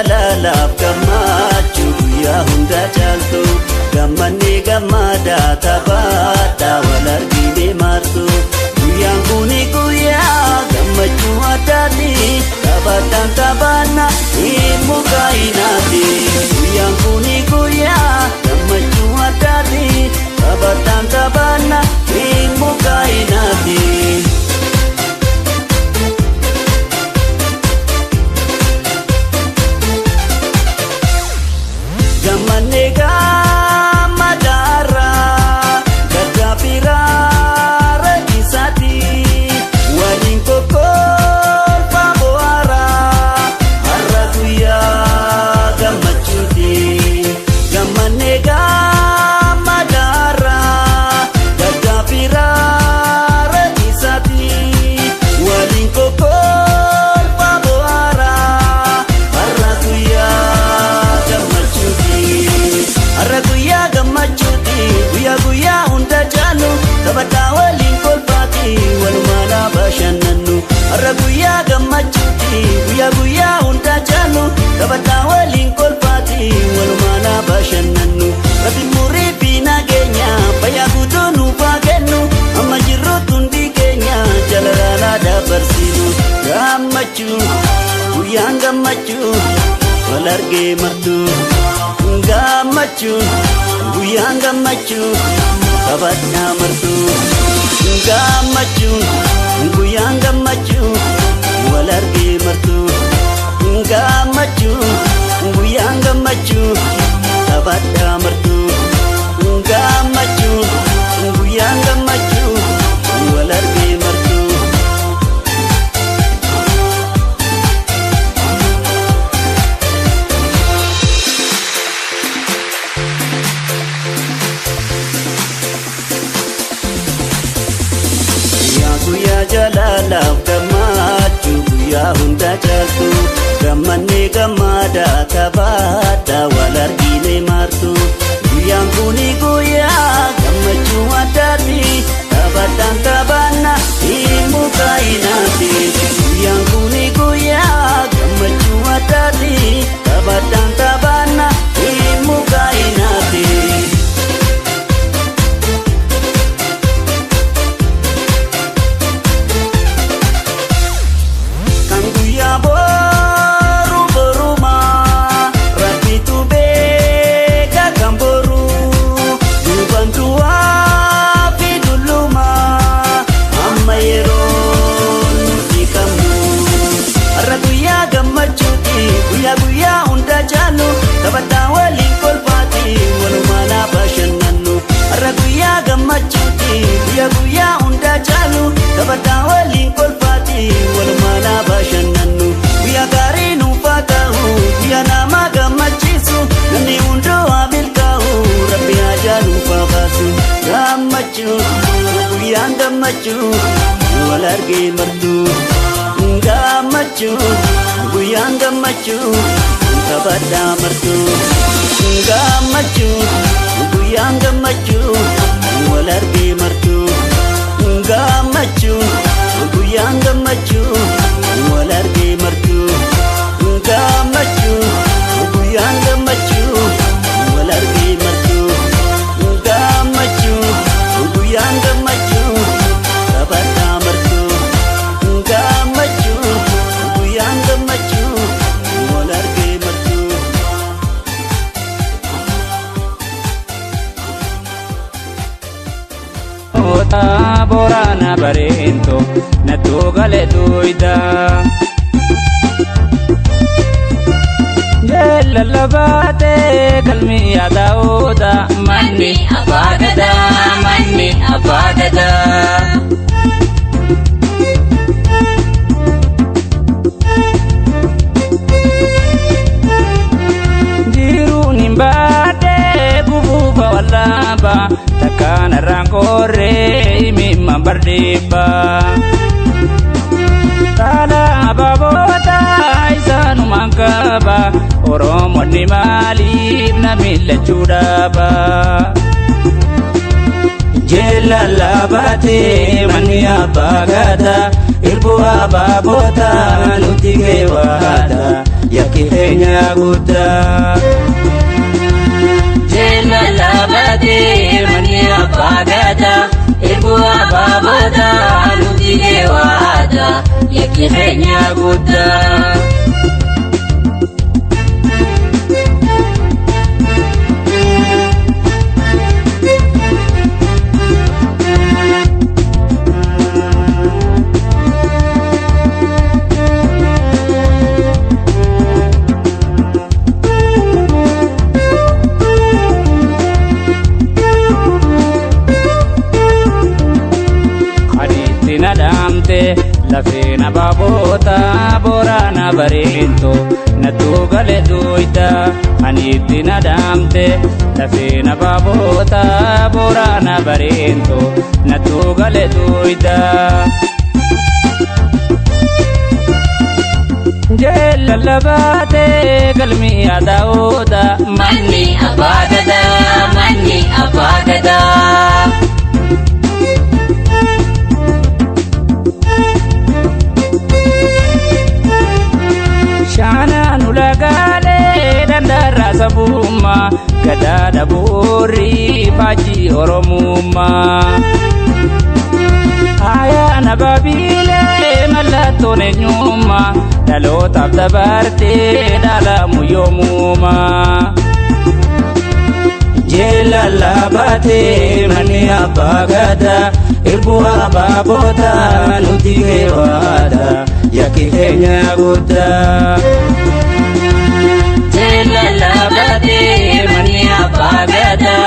jaalalaaf gammachuu guyyaa hunda caaltu. Gammannee gammadaa taphaadhaa wal argine martu. Guyyaan kuni guyyaa gammachuu addaati. Taphaadhaan taphanna hin mukaa'inaati. Guyyaan kuni guyyaa gammachuu addaati. Taphaadhaan taphanna hin mukaa'inaati. Gammannee gammadaarra gaddaa firaara isaati. Waliin kokkolfa bo'aara har'a guyyaa gammachuuti. Gammannee gammadaarra gaddaa firaara isaati. Waliin kokkolfa bo'aara har'a guyyaa gammachuuti. Har'a guyyaa gammachuuti. Guyyaa guyyaa hunda caalu taphataa waliin kolfaati walumaan bashannannu. Har'a guyyaa gammachuuti. Guyyaa guyyaa hunda caalu taphataa waliin kolfaati walumaan bashannannu. Rabbi murii fi nageenya fayyaa guutuu nuuf haa kennu, amma jirruutu hundi keenya jalalaan dabarsinu. Gammachuu guyyaan gammachuu wal argee martuu. Gammachuu guyyaan gammachuu taphadhaa martuu. Gammachuu guyyaan gammachuu wal argee martuu. Gammachuu guyyaan gammachuu taphadhaa martuu. Gammachuu guyyaan gammachuu wal argee martuu. Guyyaa guyyaa jaalalaaf gammachuu guyyaa hunda caaltu. Gammannee gammadaa taphaadhaa wal argine martu. Guyyaan kuni guyyaa gammachuu addaati. Taphaadhaan taphanna hin mukaa'inaati. Guyyaan kuni guyyaa gammachuu addaati. Taphaadhaan taphanna hin mukaa'inaati. Kan guyyaa boru boruma rabbitu beeka, kan boru duuban du'aa fi dulluma amma yeroo nuti qabnu. Har'a guyyaa gammachuuti, guyyaa guyyaa hunda caalu taphataa waliin kolfaati walumaan bashannannu. Har'a guyyaa gammachuuti, guyyaa guyyaa hunda caalu taphataa waliin kolfaati walumaan bashannannu. Guyyaa gaarii nuuf haa ta'u, guyyaa nama gammachiisu, namni hunduu haa milkaa'u, rabbi haajaa nuuf haa baasu. Gammachuu guyyaan gammachuu wal argee martuu. Gammachuu guyyaan gammachuu taphadhaa martuu. Gammachuu guyyaan gammachuu wal argee martuu. Gammachuu guyyaan gammachuu wal argee martuu. Gammachuu guyyaan gammachuu wal argee martuu. Gammachuu guyyaan gammachuu taphadhaa martuu. Gammachuu guyyaan gammachuu wal argee martuu. Boorana bareento nattuu gale tuyda. Jeellallabaatee galmi yaadaa'uudha manni abbaa gadaa, manni abbaa gadaa. Jiruun hin baadhee gufuufa wallaaba takkaan irraan korree himimman bardhiibba. Saala abaaboota isaanumaan qaba, Oromoonni maaliif na miillachuu dhaaba? Jeellallabaatee manni abbaa gadaa, irbuu abaaboota nuti keewwata. Yakki yakki keenya guddaa. Jilma laabatee manni abbaa gadaa eeboo abaabootaa nuti keewwaata yakki keenya guddaa. Hadiitti na dhaamte lafeen abaaboota boraana bareento nattuu gale duyda. Haniitti na dhaamte lafeen abaaboota boraana bareento nattuu gale duyda. Jeellallabaatee galmi adaa'oodha. Manni abbaa gadaa manni abbaa gadaa. Shaanaan ulagaalee dandaarraa sabummaa gadaa dhabuurri faajii oromummaa. Ayyaana baabiilee mallattoon eenyummaa dhalootaaf dabartee dhaalamu yoomumaa. Jeellallabaatee manni abbaa gadaa eeboo abaabootaa nuti keewwaata yakki keenya guddaa. Jilma laabatee manni abbaa gadaa